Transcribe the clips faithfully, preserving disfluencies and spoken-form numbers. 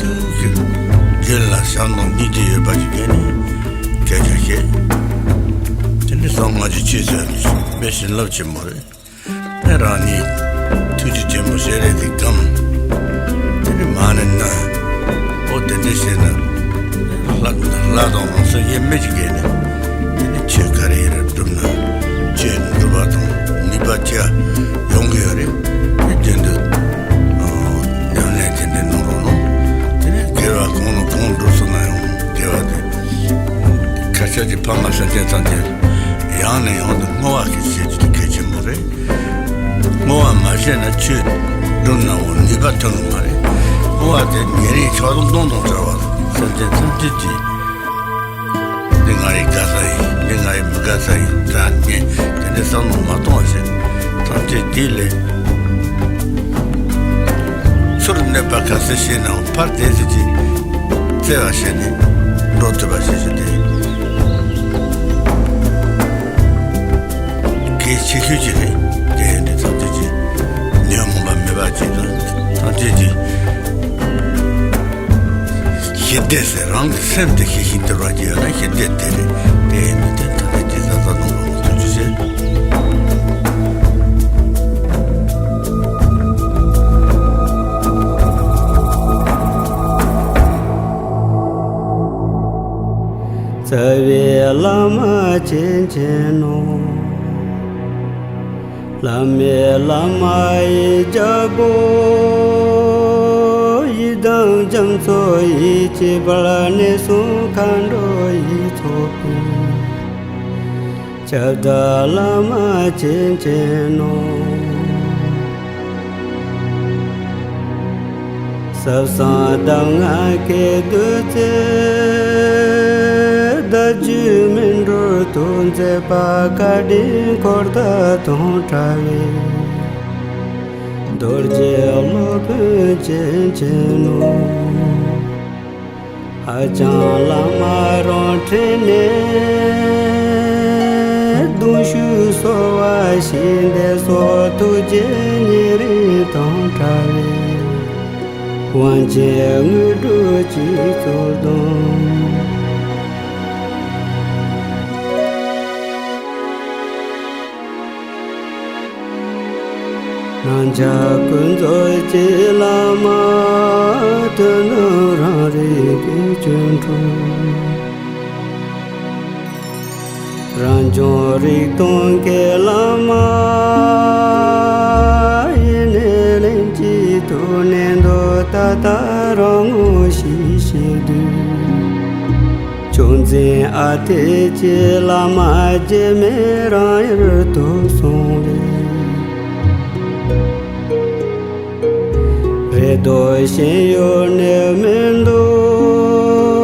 ཐུགས་ཀྱི་རྒྱུད་ལ་ཞག་དང་སྙིང་རྗེ་ཡོད་པ་ཞིག་གིས་ནི་སྐད་ཆ་བཤད། དེ་ནི་གསང་སྔགས་ཀྱི་ཆོས་ཟེར་ནི་དཔེ་བྱིན་རླབས་ཆེན་མོ་རེད། དེ་རང་ཉིད་ཐུགས་རྗེ་ཆེན་པོ་ཞལ་རས་དེ་བསྒོམ། དེ་ནི་མ་ཎི་བསྣན། ཨོ་དེ་འདྲ་བྱས་ན་ལྷ་ལྷ་དང་རང་སེམས་དབྱེར་མེད་ཀྱི་སྒོ་ནས་དེ་ནི་ཆོས་ག་རེ་ཡིན་རུང་བསྒྲུབ་ན་ཆོས་འགྲུབ་པ་དང་ནུས་པ་ཅི་ཡང་ཡོང་གི་ཡོད་རེད། དེ་རྒྱུན་དུ་ཉམས་ལེན་དེ་འདྲ་གནང་རོགས་གནང་། དེ་ནི་དགེ་བ་གང་ལ་གང་འགྲུབ་སོང་ན་ཡང་དགེ་བ་དེ་ཁ་ཤས་ཀྱི་ཕ་མ་སེམས་ཅན་ཐམས་ཅད་ཡང་ནས་ཡང་དུ་བསྔོ་བ་གི་བྱེད་རྒྱུ་དེ་གལ་ཆེན་པོ་རེད། བསྔོ་བ་མ་བྱས་ན་ཆོས་སྒྲུབ་ན་འོ་ནུས་པ་ཐོན་གི་མ་རེད། བསྔོ་བ་དེ་ཉེ་རིང་ཆགས་སྡང་གཏོང་དང་བྲལ་བ་དང་སེམས་ཅན་ཐམས་ཅད་ཀྱི་འདི་ང་ཡི་དགའ་ས་ཡིན། འདི་ང་ཡི་མི་དགའ་ས་ཡིན། དགྲ་གཉེན་དེ་འདྲའི་བསམ་བློ་མ་གཏོང་བ་བྱས་ཐམས་ཅད་དེ་ལས་ཚུར་གནོད་པ་ག་ཚད་བྱས་ནའང་ཕར་དེ་ཚོ་ཅིག་བརྩེ་བ་བྱས་ནས་འགྲོ་ཐུབ་པ་བྱེད་རྒྱུ་དེ། གལ་ཆེ་ཤོས་ཅིག་རེད། དེ་ཡིན་དུས་ཐམས་ཅད་ཀྱིས་ཉོན་མོངས་པ་མེད་པ་ཅིག་དང་ཐམས་ཅད་ཀྱིས་ཞི་བདེ་ཟེར་རང་གི་སེམས་དེ་ཞི་ཞིང་དུལ་བ་ཅིག་ཡོད་ན་ཞི་བདེ་དེ་རེད། དེ་ཡིན་དུས་དེ་ཐམས་ཅད་ཀྱིས་བཟའ་ཟླ་ནང་ལོགས་ཐུགས་རྗེ་ཆེ། རྩ་བའི་བླ་མ་བྱིན་ཅན་ནོ། བླ་མའི་བླ་མ་ཡི་རྒྱལ་པོ། ཡི་དམ་རྒྱ་མཚོ་ཡི་བྱེད་པར་གནས་གསུམ་མཁའ་འགྲོ་ཡི་ཚོགས་པའི། ཁྱབ་བདག་བླ་མ་བྱིན་ཅན་ནོ། ཟབ་གསང་གདམས་ངག་གི་བདུད་རྩི། བདག་རྒྱུད་སྨིན་གྲོལ་དུ་མཛད་པ། བཀའ་དྲིན་འཁོར་དང་དུ་བྲལ་བའི། རྡོ་རྗེ་སློབ་དཔོན་བྱིན་ཅན་ནོ། ཧ་ཅང་བླ་མ་རང་ཁྲིད་ནས། གདུང་ཤུགས་གསོ་བ་ཞིག་འདས་སོ། ཐུགས་རྗེ་ཉེ་རིང་དང་བྲལ་བའི། དབང་ཆེན་དངོས་གྲུབ་ཀྱི་གཙུག་གདུང་། སྣང་ཆ་ཀུན་རྫོགས་ཀྱི་བླ་མ། དོན་དམ་རང་རིག་གི་སྤྱོད་འཕྲོ། རང་བྱུང་རིག་སྟོང་གི་བླ་མ། ཡེ་ནས་ལྷན་ཅིག་ཏུ་གནས་འདུག་ད་ལྟ་རང་ངོ་ཤེས་ཤེས་དུས། ཕྱོགས་འཛིན་ཨ་ཏི་ཀྱི་བླ་མ། རྗེས་མེད་རང་ཡུལ་དུ་སོང་བས། རེ་དོགས་ཞེན་ཡོད་ནི་མི་འདུག་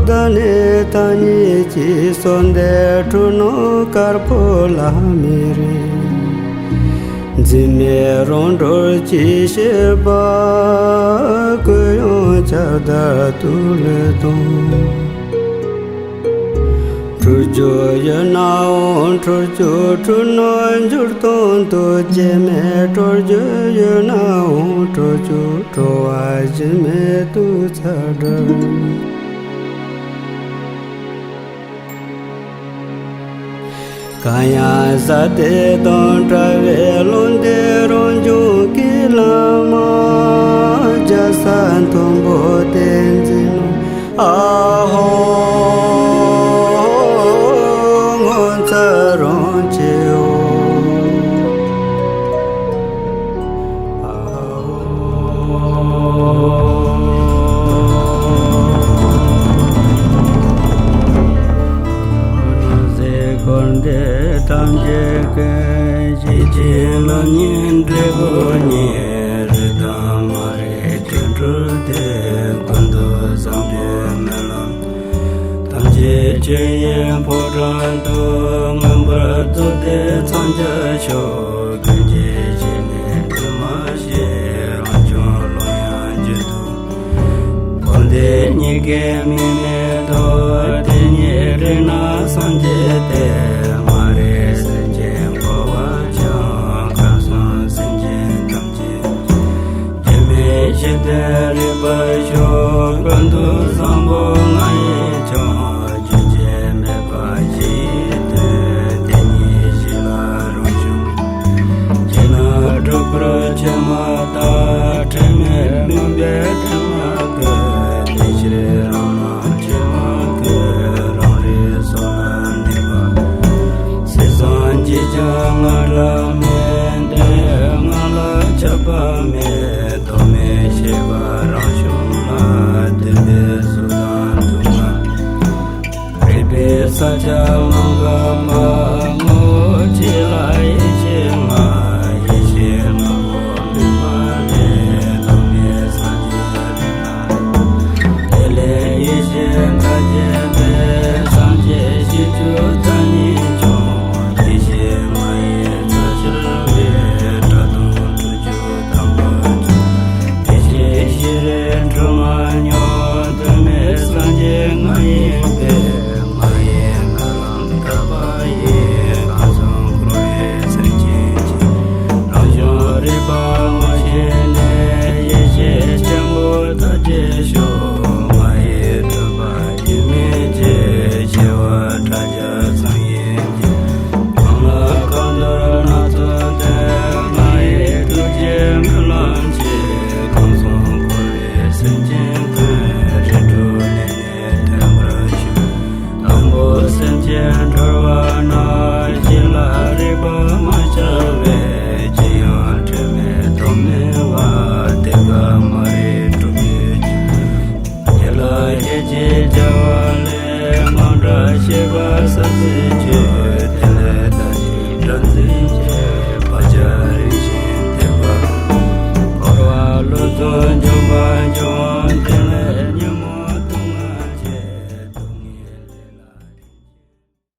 ད་ནི་ཐག་ཉེ་གི་སོ་འདི། འཁྲུལ་སྣང་དཀར་པོ་ལ་མི་རེ། འཛིན་མེད་རང་གྲོལ་གྱི་ཤེས་པ། ཀུན་ཡང་ཁྱབ་བརྡལ་དུ་ལུས་དང་། འཁྲུལ་རྒྱུ་ཡོད་ནའང་འཁྲུལ་རྒྱུ་འཁྲུལ་སྣང་འགྱུར་སྟོང་དུ། སྐྱེ་མེད་གྲོལ་རྒྱུ་ཡོད་ནའང་གྲོལ་རྒྱུ་གྲོལ་བ་གཞི་མེད་དུ་ཚར་འགྲོ། གང་ཡང་ཟག་བདེ་དང་བྲལ་བའི་ལུང་བསྟན་རང་བྱུང་གི་ལམ། རྒྱལ་ས་མཐོན་པོ་བསྟན་འཛིན་ནོ། ཨ་ཧོ། ངོ་མཚར་རང་ཆེའོ། འཁོར་འདས་ཐམས་ཅད་ཀུན། གཞི་ཅན་ལམ་ཉིད་འབྲས་བུ་ཉིད། རེད་དམ་མ་རེད་དོན་གྲུབ་སྟེ། ཀུན་ཏུ་བཟང་པོའི་སྨོན་ལམ། ཐམས་ཅད་ཆོས་དབྱིངས་ཕོ་བྲང་དུ། མངོན་པར་རྫོགས་ཏེ་འཚང་རྒྱ་ཤོག་ཀུན་གྱི་ཞལ་ནས་དྲི་མ་ཞེས། རང་བྱུང་ཀློང་ཡངས་བརྗོད་དུ། འཁོར་འདས་གཉིས་ཀའི་དམིགས་མེད་དུ། དེ་ཉིད་རིག་ན་སངས་རྒྱས་ཏེ། མ་རིག་སེམས་ཅན་འཁོར་བ་འཆིང་། ཁམས་གསུམ་སེམས་ཅན་ཐམས་ཅད། སྐྱེ་མེད་ཞི་བདེར་རིག་པར་ཤོག་སྐྱེ་བ་སངས་རྒྱས།